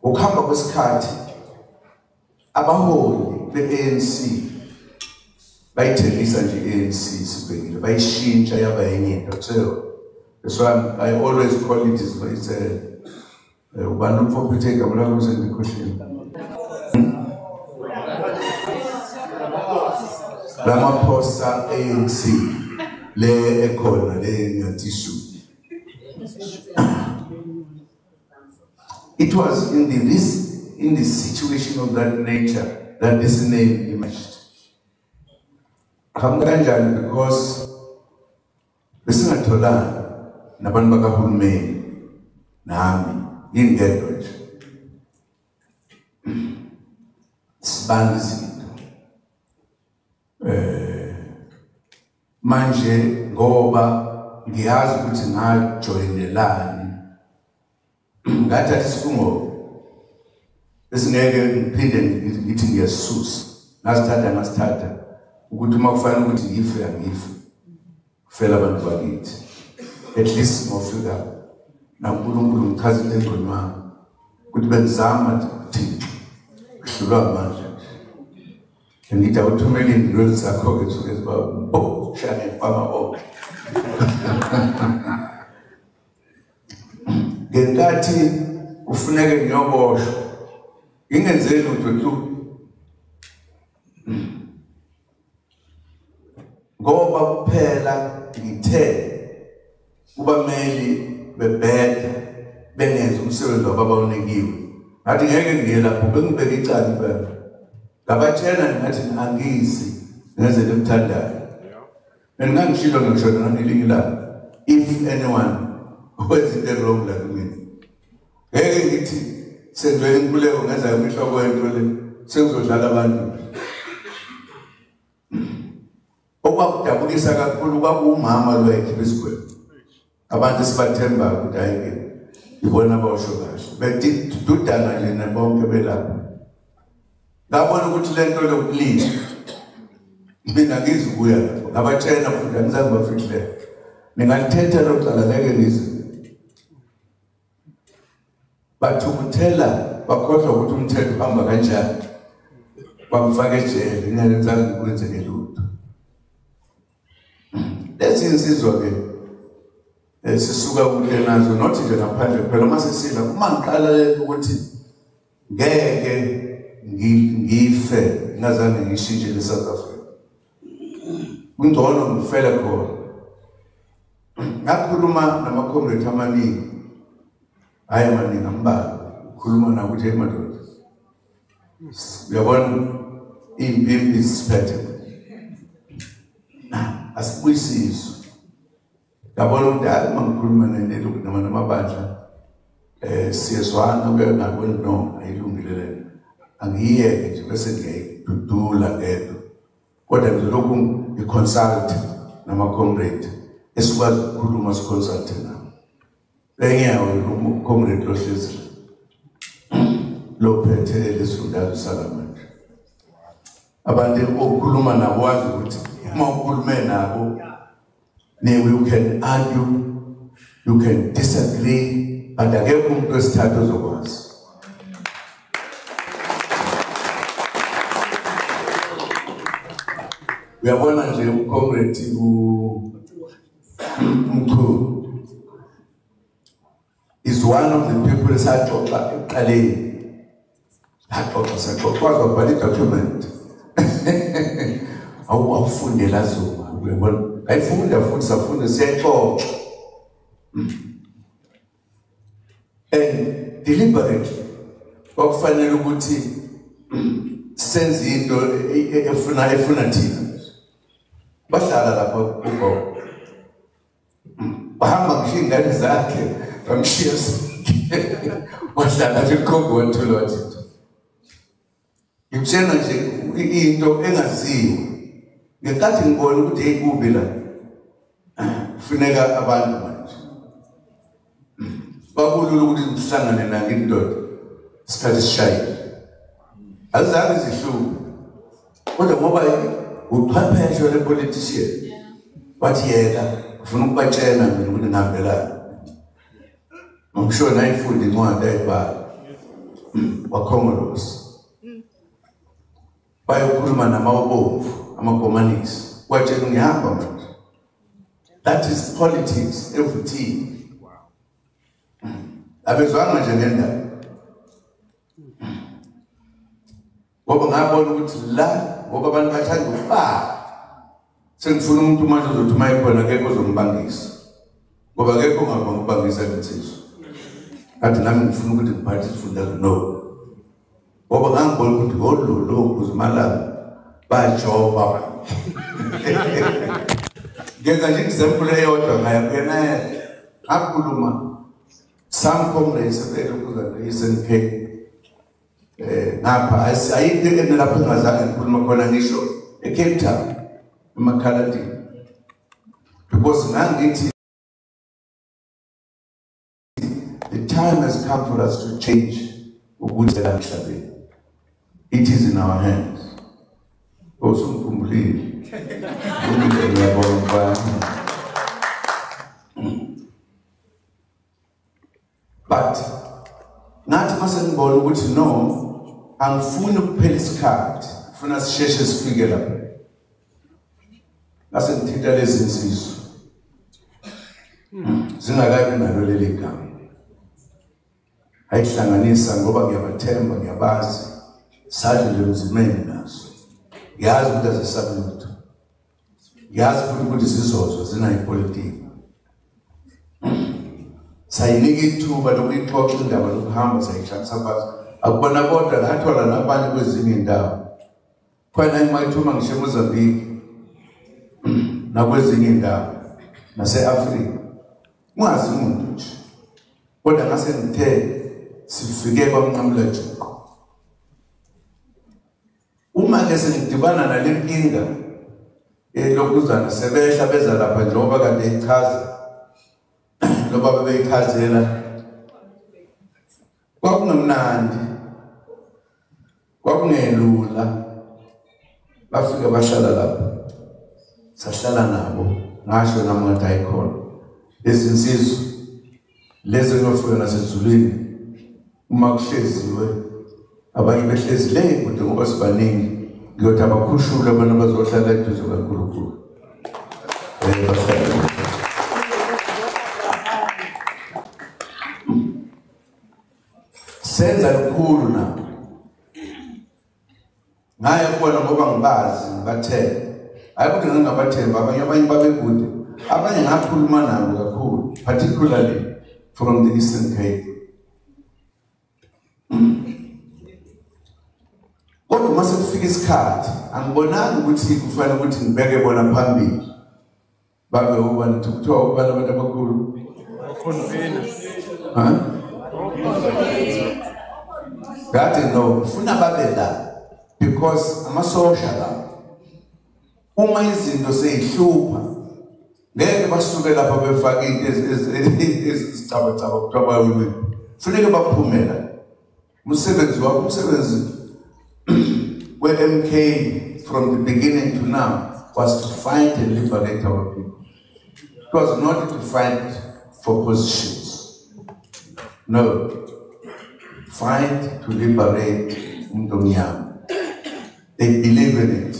Ukuhamba kwesikhathi abaholi be-ANC bayithengisa nje i-ANC sibhekile, bayishintsha yaba yenye into. That's why I always call it it's a ubani umfophethe igama lakho sengikhohliwe. Ramaphosa ANC le ekhona le ngathi. It was in the situation of that nature that this name emerged. Kanjani? Because besingatholani nabantu bakahulumeni nami ingedwa nje sibanga izinto. Manje ngoba ngiyazi ukuthi ngajoyinelani, ngathatha isifungo esingeke ngiphinde ngithi ngiyasisusa. Ngasithatha ukuthi uma kufanele ukuthi ngife angife, kufela abantu bakithi. At least ngofika naNkulunkulu ngichazile engqondweni wami ukuthi bengizama Thixo kuhlulwa amandla. Ngithi awuthumele iy'ngilozi zakho-ke suke ziba shane fama bonke. Ngenkathi kufuneke ngiyoboshwa ngingenze lutho tu, ngoba kuphela ngithe kubameli bebheda bengenza umsebenzi wabo abawunikiwe. Ngathi ngeke ngiye lapho, bengibeka icala impela. Ngabatshela ngathi angizi ngenzele emthandayo. And ngangishilo ngisho nangelinye ilanga, if anyone wenza into wrong la kumina, ngeke ngithi sengcwele inkululeko ngenza yonke inhloko yento le, sengizodlala abantu. Okwakudabukisa kakhulu kwakuwumama lo wayekhipha isigwebo. Abantu sibathembayo ukuthi hhayi-ke ibona abawusho kahle, bedudana nje nabonke belapha. Ngabona ukuthi le nto lokulila mina ngizukuya lapho, ngabatshela futhi angizange bafihlele. Ningalithetha lo cala ngeke ngize. Bathukuthela bakhohlwa ukuthi umthetho uhamba kanjani, bamfaka ejele ngingenzange kwenzeke lutho. Lezi insizwa-ke sisuka kude nazo, not nje ngaphandle kuphela. Uma sesila, uma ngiqala ukuthi ngeke ngife ngingazange ngishintshe le-South Africa, kungcono ngifele khona. Ngakhuluma nama-comrade amaningi, hhayi amaningi, ambalwa, ukhuluma nawo ukuthi hey madoda, uyabona iy'mpimpi zisiphethe, asibuyisizwe. Ngabona ukuthi hayi uma ngikhuluma namabandla siyezwana ngabona no ayilungile lento, angiyeke nje bese ngiyayidudula ngedwa. Kodwa ngizolokhu ngi-consult nama-comrade esikwazi ukukhuluma si-consulte nabo. Bengiyawo comrade lohlezi lophethe lesifundazwe salamanje, abantu okhuluma nabo wazi ukuthi uma ukhulume nabo you can argue, you can disagree, but akekho umuntu wesithathu ozokwazi. Uyabona nje ucomrade uMkhulu is one of the people esaxoxa ekuqaleni. Saxoxa kwaze wabhala i-document. Awufundela Zuma, uyabona. Ayifunda futhi safunda siyaxoxa. And deliberately kwakufanele ukuthi senze into efuna thina. Bahlala lapha ugogo, bahamba ngisho iy'ngane zakhe bamshiya wahlala nje ugogo wathula wathi ngimtshena nje into engaziwa. Ngenkathi ngibona ukuthi hey kubi la, kufuneka abantu manje bakulula ukuthi ngihlangane nange indoda isikhathi sishayile, azange zihluke. Kodwa ngoba uchwepheshe le politician wathi yeka ufuna ukubatshela mina ukuthi ngihambelani. Ngisho nayifunda incwadi ayibhala. wakhongolose bayokhuluma namawobomvu amakomanisi watshela ngihamba manje. That is politics everything. Abezwanga nje ngendaba ngoba ngabona ukuthi la ngoba abantu bathanda ukubala sengifuna umuntu manje ozothi uma ekhona akekho ozombangisa ngoba akekho ongabangisa insizwa. Ngathi nami ngifuna ukuthi ngiphathe isifundazwe no ngoba ngangibona ukuthi ngololo kuzimalanga bajoba. Ngenza nje example eyodwa ngaya kuyena ngakhuluma some comrades elokuza Eastern Cape ngapha ayikho enelapho engazange ngikhuluma khona ngisho eCape Town emakhaladini because ngangithi the time has come for us to change ukuthi la emhlabeni. It is in our hands. Osumkhumbulile but ngathi mase ngibona ukuthi no angifuni ukuphela isikhathi ngifuna sisheshe sifike lapha ngase ngithinta lezi insizwa zingakabi nalo leli gama ayihlanganisa ngoba ngiyabathemba ngiyabazi sadlule emzimeni nazo ngiyazi ukuthi azisabi lutho ngiyazi futhi ukuthi zizozwa zinayipolitiki. Sayinika ithuba lokuyixoxa indaba lokuhamba sayihlanganisa phansi akubona kodwa ngathola nabanye kwezinye indawo khona engayithuma ngisho eMozambique nakwezinye indawo nase-Afrika ungazi umuntu nje kodwa ngase ngithe sifike kwamnqamula juqu. Uma ke sengidibana nale nkinga elokuzana sebehla beza lapha njengoba kade ichaza loba bebeyichazela kwakungemnandi kwakungelula bafika bahlala lapha sahlala nabo ngasho nami ngathi ayikhona izinsizwa lezi engiyofika nasezulwini uma kuhleziwe abanye behlezi le kude ngoba sibaningi ngiyothi abakhushule abantu abazohlala eduze kaNkulunkulu. Senza lukhulu nabo ngaye kubona ngoba ngibazi ngibathemba hayi ukuthi ngingabathemba abanye babekude abanye ngakhuluma nabo kakhulu particularly from the Eastern Cape. Kodwa uma sekufika isikhathi angibonanga ukuthi kufanele ukuthi ngibeke bona phambili babe ubani kuthiwa ubani abantu abakhulu ngathi no funa babe la because amasosha la uma izinto seyihlupha ngeke basuke lapha befake into ezicabacaba kuthiwa bayolwini funeke baphumela umsebenzi wakho umsebenzi we-MK from the beginning to now was to fight and liberate our people. It was not to fight for positions. No. Fight to liberate umuntu omnyama. They believe in it.